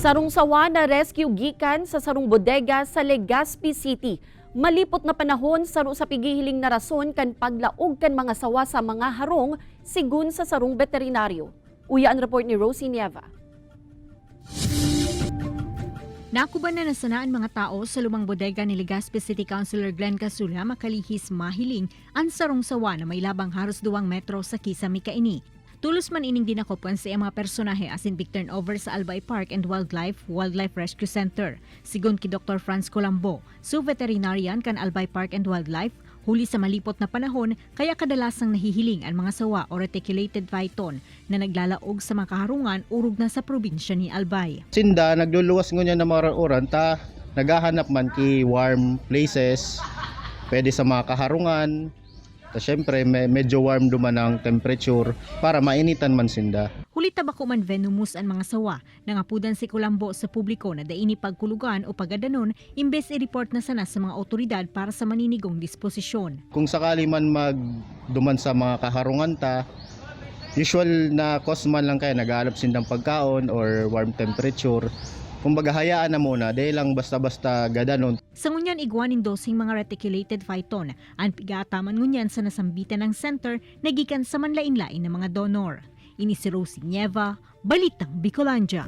Sarong sawa na rescue gikan sa sarong bodega sa Legazpi City. Malipot na panahon saro sa pigihiling na rason kan paglaog kan mga sawa sa mga harong, sigun sa sarong veterinaryo. Uya ang report ni Rosie Nieva. Nakuba na nasanaan mga tao sa lumang bodega ni Legazpi City Councilor Glenn Casula makalihis mahiling ang sarong sawa na may labang haros 2 metro sa kisame kaini. Tulos man ining dinakopan sa iyang mga personahe asin big turnover sa Albay Park and Wildlife Wildlife Rescue Center. Sigon ki Dr. Franz Colambo, su veterinarian kan Albay Park and Wildlife, huli sa malipot na panahon kaya kadalasang nahihiling ang mga sawa o reticulated python na naglalaog sa mga kaharungan urog na sa probinsya ni Albay. Sinda nagluluwas ngunya na mga oran ta naghahanap man ki warm places, pwede sa mga kaharungan. Ta syempre medyo warm duman ang temperature para mainitan man sinda. Huli tabako man venomous ang mga sawa. Nangapudan si Kulambo sa publiko na daini pagkulugan o pagadanon imbes i-report na sana sa mga otoridad para sa maninigong disposisyon. Kung sakali man magduman sa mga kaharungan ta, usual na cause man lang kaya naghahanap sindang pagkaon or warm temperature. Kumbaga hayaan na muna, dahil lang basta-basta gadanon. Sa ngunyan, igwanin dosing mga reticulated python. Ang pigaataman ngunyan sa nasambitan ng center nagikan sa manlain-lain ng mga donor. Ini si Rosie Nieva, Balitang Bicolandia.